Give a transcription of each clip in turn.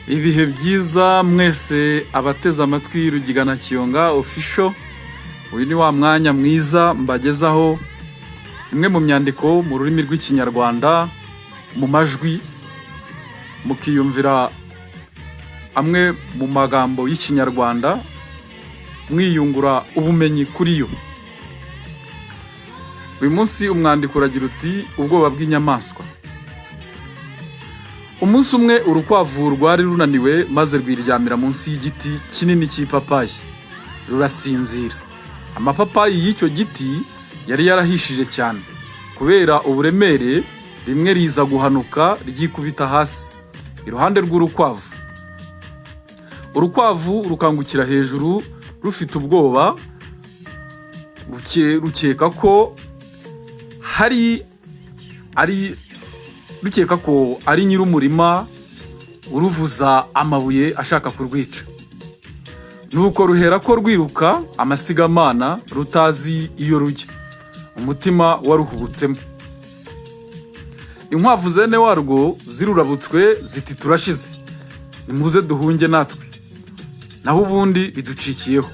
Ibihe byiza mwese abateze amatwi Rugigana Kiyonga Official. Uyu ni wa mwanya mwiza mbagezaho imwe mu myandiko mu rurimi rw'Ikinyarwanda mu majwi, mukiyumvira amwe mu magambo y'Ikinyarwanda, mwiyungura ubumenyi kuri yo. Uyu munsi umwandiko uragira uti: "Ubwoba bw'inyamaswa". Umunsi umwe urukwavu rwari runaniwe, maze rwiryamira munsi y'igiti kinini cy'ipapayi, rurasinzira. Amapapayi y'icyo giti yari yarahishije cyane kubera uburemere, rimwe riza guhanuka ryikubita hasi iruhande rw'urukwavu. Urukwavu rukangukira hejuru rufite ubwoba, rukeka ko hari ari rukeka ko ari nyir'umurima uruvuza amabuye ashaka kurwica. Nuko ruhera ko rwiruka amasigamana, rutazi iyo rujya, umutima waruhubutsemo. Inkwavu zene warwo zirurabutswe ziti: "Turashize, nimuze duhunge natwe, naho ubundi biducikiyeho."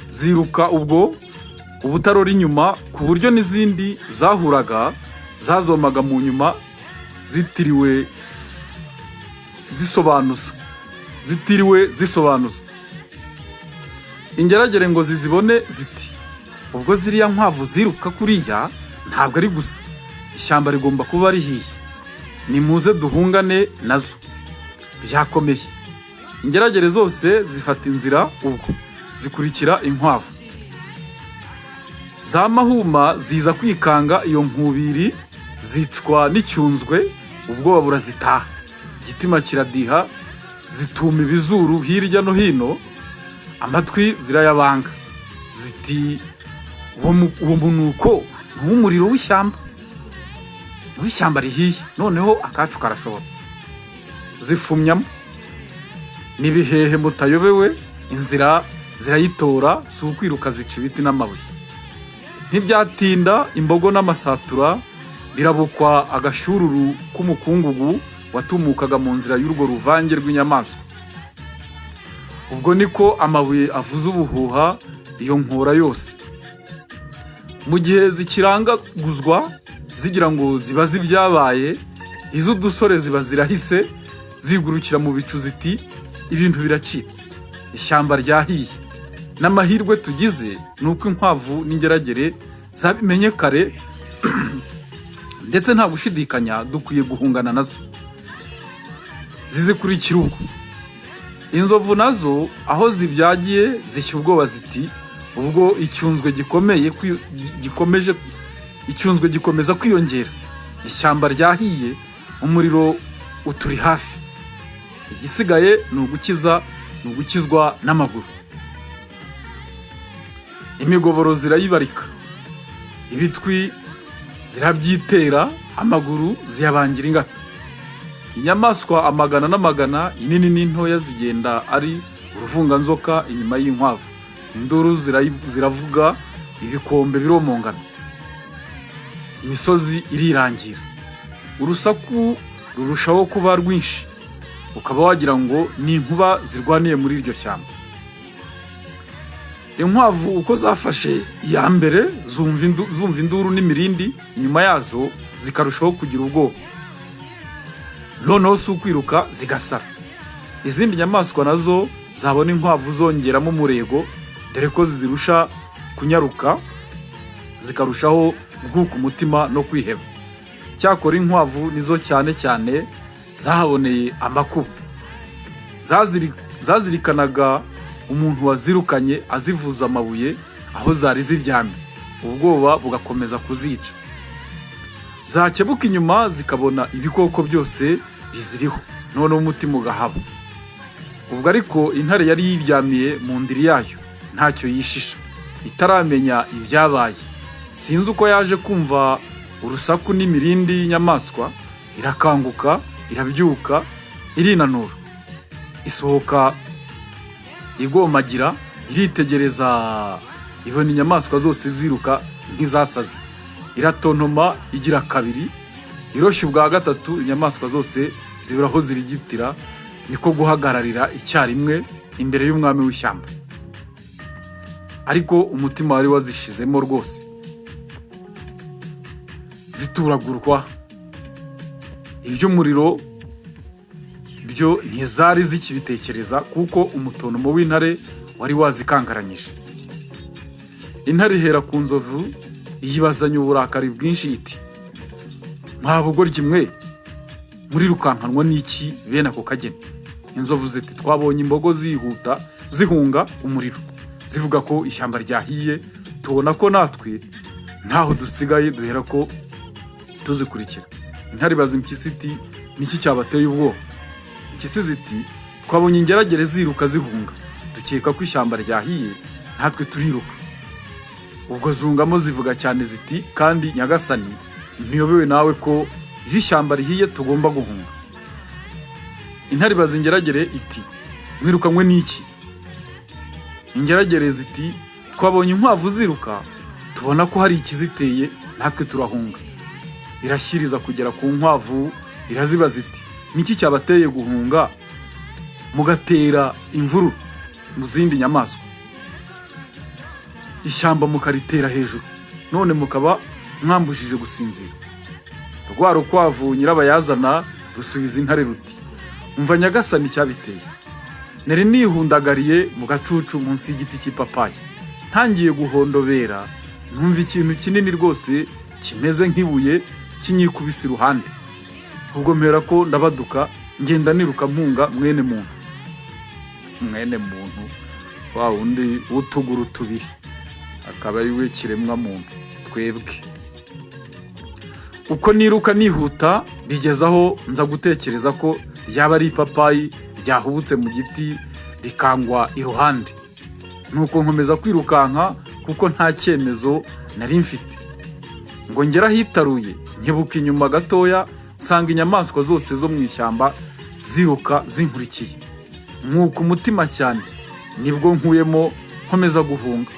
Ziruka ubwo ubutarora inyuma, ku buryo n'izindi zahuraga zazomaga mu nyuma zitiriwe zisobanuza, zitiriwe zisobanuza. Ingeragere ngo zizibone ziti: "Ubwo ziriya nkwavu ziruka kuriya, ntabwo ari gusa, ishyamba rigomba kuba rihiye, nimuze duhungane nazo byakomeye." Ingeragere zose zifata inzira ubwo zikurikira inkwavu. Za mahuma ziza kwikanga iyo nkubiri, zicwa n'icyunzwe, ubwoba burazitaha, igitima kiradiha, zituma ibizuru hirya no hino, amatwi zirayabanga, ziti: "Uwo munuko ni uw'umuriro w'ishyamba, ni uw'ishyamba rihiye, noneho akacu karashobotse." Zifumyamo n'ibihehe mutayobewe, inzira zirayitora, si ukwiruka, zica ibiti n'amabuye. Ntibyatinda, imbogo n'amasatura birabukwa agashyururu k'umukungugu watumukaga mu nzira y'urwo ruvange rw'inyamaswa. Ubwo niko amabuye avuza ubuhuha iyo nkora yose. Mu gihe zikirangaguzwa zigira ngo zibaze ibyabaye, iz'udusore ziba zirahise zigurukira mu bicu, ziti: "Ibintu biracitse, ishyamba ryahiye. N'amahirwe tugize ni uko inkwavu n'ingeragere zabimenye kare, ndetse nta gushidikanya dukwiye guhungana nazo." Zizikurikira ubwo. Inzovu nazo aho zibyagiye zishya ubwoba, ziti: "Ubwo icyunzwe gikomeye gikomeje, icyunzwe gikomeza kwiyongera, ishyamba ryahiye, umuriro uturi hafi, igisigaye ni ugukiza, ni ugukizwa n'amaguru." Imigoboro zirayibarika, ibitwi zirabyitera, amaguru ziyabangira ingata. Inyamaswa amagana n'amagana, inini n'intoya, zigenda ari uruvunganzoka inyuma y'inkwavu. Induru ziravuga, ibikombe biromongana, imisozi irirangira, urusaku rurushaho kuba rwinshi, ukaba wagira ngo ni inkuba zirwaniye muri iryo shyamba. Inkwavu uko zafashe iya mbere, zumva induru n'imirindi inyuma yazo, zikarushaho kugira ubwoba, noneho si ukwiruka, zigasara. Izindi nyamaswa nazo zabona inkwavu zongeramo umurego, dore ko zizirusha kunyaruka, zikarushaho gukuka umutima no kwiheba. Cyakora inkwavu nizo cyane cyane zahaboneye amakuba. Zazirikanaga umuntu wazirukanye azivuza amabuye aho zari ziryamye, ubwoba bugakomeza kuzica. Zakebuka inyuma zikabona ibikoko byose biziriho, noneho umutima ugahaba. Ubwo ariko intare yari yiryamiye mu ndiri yayo, ntacyo yishisha, itaramenya ibyabaye. Sinzi uko yaje kumva urusaku n'imirindi y'inyamaswa, irakanguka, irabyuka, irinanura, isohoka igomagira, iritegereza, ibona inyamaswa zose ziruka nk'izasaze. Iratontoma igira kabiri, iroshya ubwa gatatu, inyamaswa zose zibura aho zirigitira. Niko guhagararira icyarimwe imbere y'umwami w'ishyamba, ariko umutima wari wazishizemo rwose. Zituragurwa iby'umuriro byo ntizari zikibitekereza, kuko umutontomo w'intare wari wazikangaranyije. Intare ihera ku nzovu, yibazanya uburakari bwinshi iti: "Mwa bugoryi mwe, murirukankanwa n'iki bene ako kageni?" Inzovu ziti: "Twabonye imbogo zihuta zihunga umuriro, zivuga ko ishyamba ryahiye, tubona ko natwe ntaho dusigaye, duhera ko tuzikurikira." Intare ibaza impyisi iti: "Niki cyabateye ubwoba?" Impyisi ziti: "Twabonye ingeragere ziruka zihunga, dukeka ko ishyamba ryahiye, natwe turiruka." Ubwo zungamo zivuga cyane ziti: "Kandi nyagasani, ntuyobewe nawe ko iyo ishyamba rihiye tugomba guhunga." Intare ibaza ingeragere iti: "Mwirukanywe n'iki?" Ingeragere ziti: "Twabonye inkwavu ziruka, tubona ko hari ikiziteye, natwe turahunga." Irashyiriza kugera ku nkwavu, irazibaza iti: "Niki cyabateye guhunga, mugatera imvururu mu zindi nyamaswa, ishyamba mukaritera hejuru, none mukaba mwambujije gusinzira?" Rwa rukwavu nyirabayazana rusubiza intare ruti: "Umva nyagasani, icyabiteye: nari nihundagariye mu gacucu munsi y'igiti cy'ipapayi, ntangiye guhondobera, numva ikintu kinini rwose kimeze nk'ibuye kinyikubise iruhande. Ubwo mpera ko ndabaduka, ngenda niruka mpunga mwene muntu." Mwene muntu wa wundi w'utuguru tubiri, akaba ari we kiremwa muntu twebwe. "Uko niruka nihuta, bigeze aho nza gutekereza ko ryaba ari ipapayi ryahubutse mu giti rikangwa iruhande. Nuko nkomeza kwirukanka, kuko nta cyemezo nari mfite, ngo ngere ahitaruye, nkebuka inyuma gatoya, nsanga inyamaswa zose zo mu ishyamba ziruka zinkurikiye. Nkuka umutima cyane, nibwo nkuyemo nkomeza guhunga."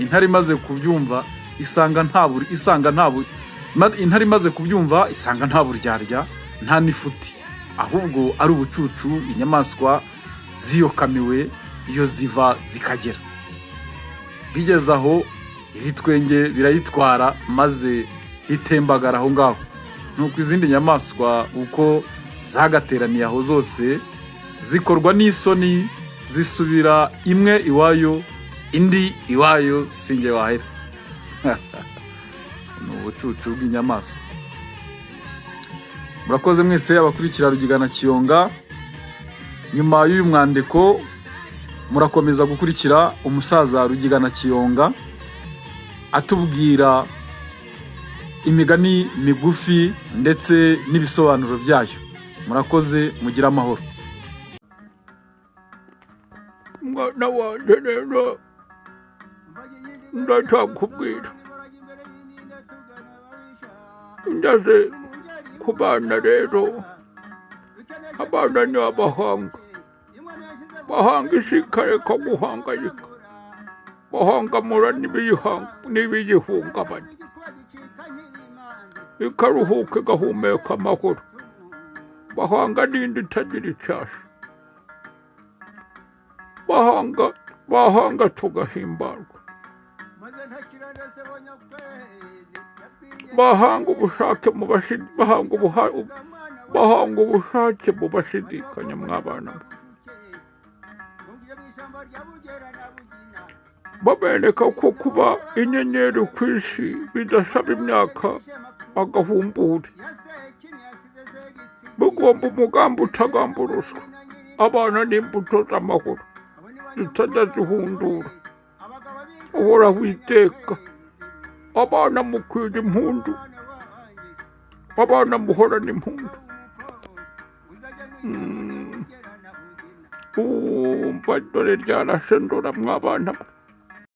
Intare imaze kubyumva isanga nta buri isanga nta buri intare imaze kubyumva isanga nta buryarya, nta n'ifuti, ahubwo ari ubucucu inyamaswa ziyokamiwe iyo ziva zikagera. Bigeze aho, ibitwenge birayitwara, maze itembagara aho ngaho. Nuko izindi nyamaswa uko zagateraniye aho zose zikorwa n'isoni, zisubira imwe iwayo, indi iwayo. Sinjye wahera, ni ubucucu bw'inyamaswa. Murakoze mwese abakurikira Rugigana Kiyonga. Nyuma y'uyu mwandiko murakomeza gukurikira umusaza Rugigana Kiyonga atubwira imigani migufi ndetse n'ibisobanuro byayo. Murakoze, mugire amahoro. Mwana wanjye, rero ndacyakubwira, ngeze ku bana rero, abana ni abahanga, bahanga isi ikareka guhangayika, bahangamura n'ibiyihungabanya, ikaruhuka, igahumeka amahoro. Bahanga n'indi itagira icyasha. Bahanga, bahanga tugahimbarwa. Bahanga ubushake mu bahanga ubushake mu bashidikanya. Mwabana mwe, babereka ko kuba inyenyeri ku isi bidasaba imyaka agahumbure, bugomba umugambi utagamburuzwa. Abana n'imbuto z'amahoro zitajya zihundura, uhoraho iteka. Abana mukwira impundu, abana muhorana impundu. Umva, dore ryarashe, ndora mwabana mwe.